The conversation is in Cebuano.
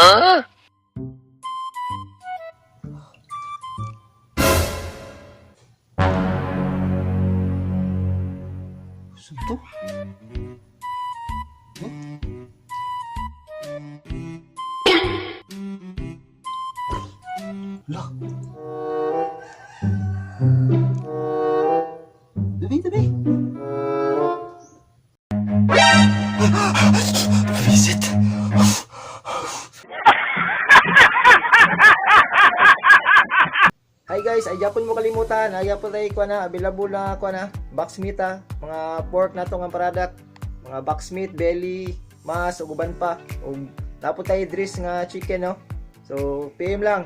Saan to? Huh? Hala. Tabi, tabi. Visit. Hi guys, ay gyapon mo kalimutan, ay gyapon tayo kuha na, available na kuha na, box meat ah, mga pork na to nga product, mga box meat, belly, mas, ug uban pa, ug napon tayo dress nga chicken, no. So, PM lang.